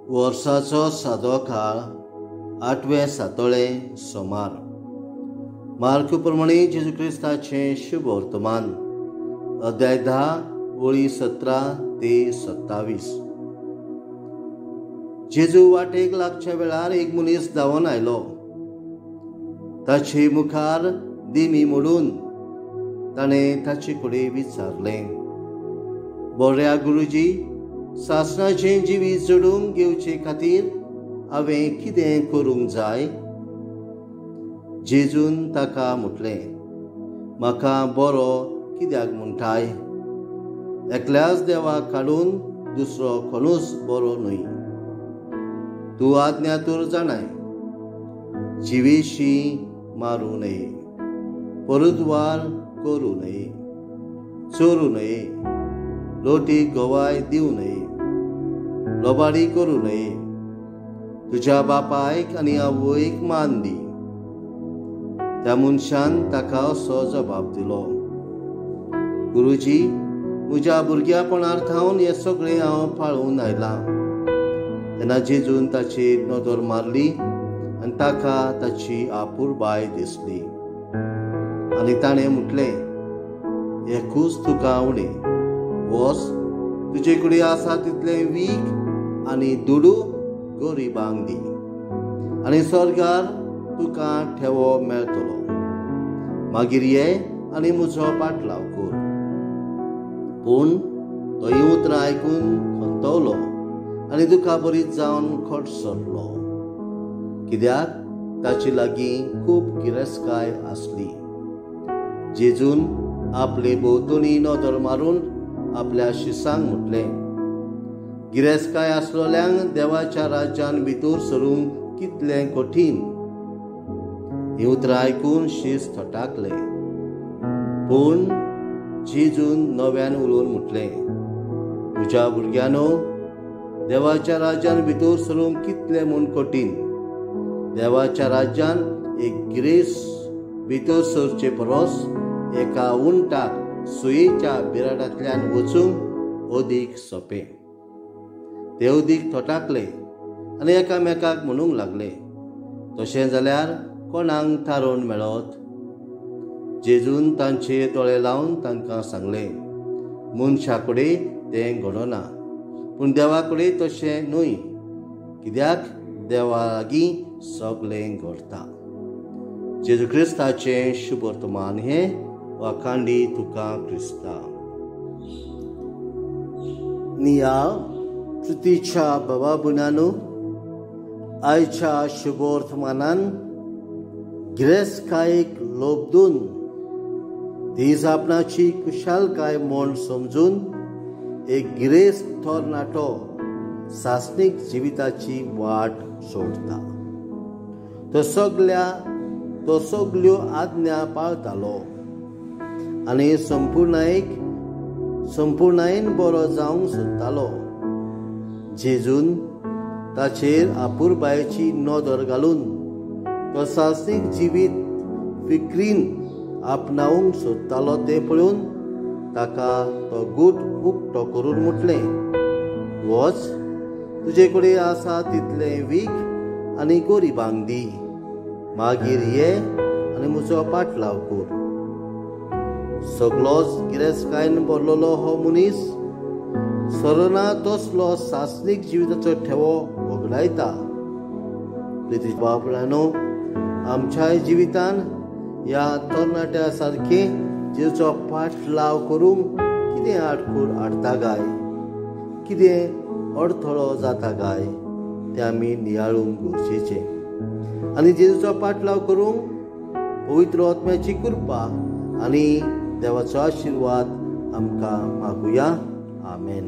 वर्साचो सादो काळ, आठवें सातोळें सोमार. मार्क प्रमाणे जेजू क्रिस्ताचें शुभ वर्तमान, अध्याय 10 वळी 17 ते 27. जेजू वाटेक लागच्या वेळार एक मनीस धांवन आयलो. ताचे मुखार दिमी मोडून ताणें ताचे कडेन विचारलें, बऱ्या गुरुजी, सासणाचें जिवीत जोडूंक घेवचे खातीर हांवें कितें करूंक जाय? जेजून ताका म्हटलें, म्हाका बरो कित्याक म्हणटाय? एकल्याच देवाक काडून दुसरो कोणूच बरो न्हय. तूं आज्ञा तर जाणाय, जिवेशी मारूं नये, परद्वार करूं नये, चोरूं नये, लोटीक गवाय दिवं नये, लोबाडी करूं नये, तुज्या बापायक आनी आवयक मान दी. त्या मनशान ताका असो जबाब दिलो, गुरुजी, म्हज्या भुरग्यापणार थावन हें सगळें हांव पाळून आयलां. तेन्ना जेजून ताचेर नदर मारली आनी ताका ताची आपुरबाय दिसली आनी ताणें म्हटलें, एकूच तुका उणें, वच तुजे कडेन आसा तितलें वीक आनी दुडू गरिबांक दी आनी स्वर्गार तुका ठेवो मेळटलो. मागीर ये आनी म्हजो पाटलाव कर. पूण तो हीं उतरां आयकून खंतवलो आनी दुखाभरीत जावन खटसरलो, कित्याक ताचे लागीं खूब गिरेस्तकाय आसली. जेजून आपले भोंवतणी नदर मारून आपल्या शिसांक म्हटलें, गिरेस्तकाय आसलेल्यांक देवाच्या राज्यान भितर सरूंक कितलें कठीण. हीं उतरां आयकून शीस थटाकले. पूण जेजून नव्यान उलोवन म्हटलें, म्हज्या भुरग्यांनो, देवाच्या राज्यान भितर सरूंक कितलें म्हूण कठीण. देवाच्या राज्यान एक गिरेस्त भितर सरचे परस एका उंटाक सुयेच्या बिराडांतल्यान वचूंक अदीक सोंपें. ते अदीक थटाकले आनी एकामेकाक म्हणूंक लागले, तशें जाल्यार कोणाक थारोवन मेळत? जेजून तांचे दोळे लावन तांकां सांगलें, मनशा कडेन तें घडना, पूण देवा कडेन तशें न्हय, कित्याक देवा लागीं सगळें घडटा. जेजू क्रिस्ताचें शुभ वर्तमान हें. वाखांडी तुका क्रिस्ता. निया कृतीच्या बाबा भयणांनो, आयच्या शुभ वर्तमानान गिरेस्तकायेक लोबदून तीच आपणाची कुशालकाय म्हूण समजून एक गिरेस्त तरणाटो सासणीक जिविताची वाट सोडटा. तो सगल्यो आज्ञा पाळतालो आनी संपुर्णायेन बरो जावंक सोदतालो. जेजून ताचेर आपुरबायेची नदर घालून तो सासणीक जिवीत फिक्रीन आपणावंक सोदतालो तें पळोवन ताका तो गूट उक्तो करून म्हटलें, वच तुजे कडेन आसा तितलें वीक आनी गरिबांक दी, मागीर ये आनी म्हजो पाटलाव कर. सगलोच गिरेस्तकायेन भरलेलो हो मनीस सरना तसलो सासणीक जिविताचो ठेवो वगडायता. प्रिती बाबरानो, आमच्याय जिवितान ह्या तरणाट्या सारकें जेजूचो पाटलाव करूंक कितें आडखूड हाडटा काय, कितें अडथळो जाता काय तें आमी नियाळूंक गरजेचें आनी जेजूचो पाटलाव करूंक पवित्र आत्म्याची कृपा आनी देवाचो आशिर्वाद आमकां मागुया. आमेन.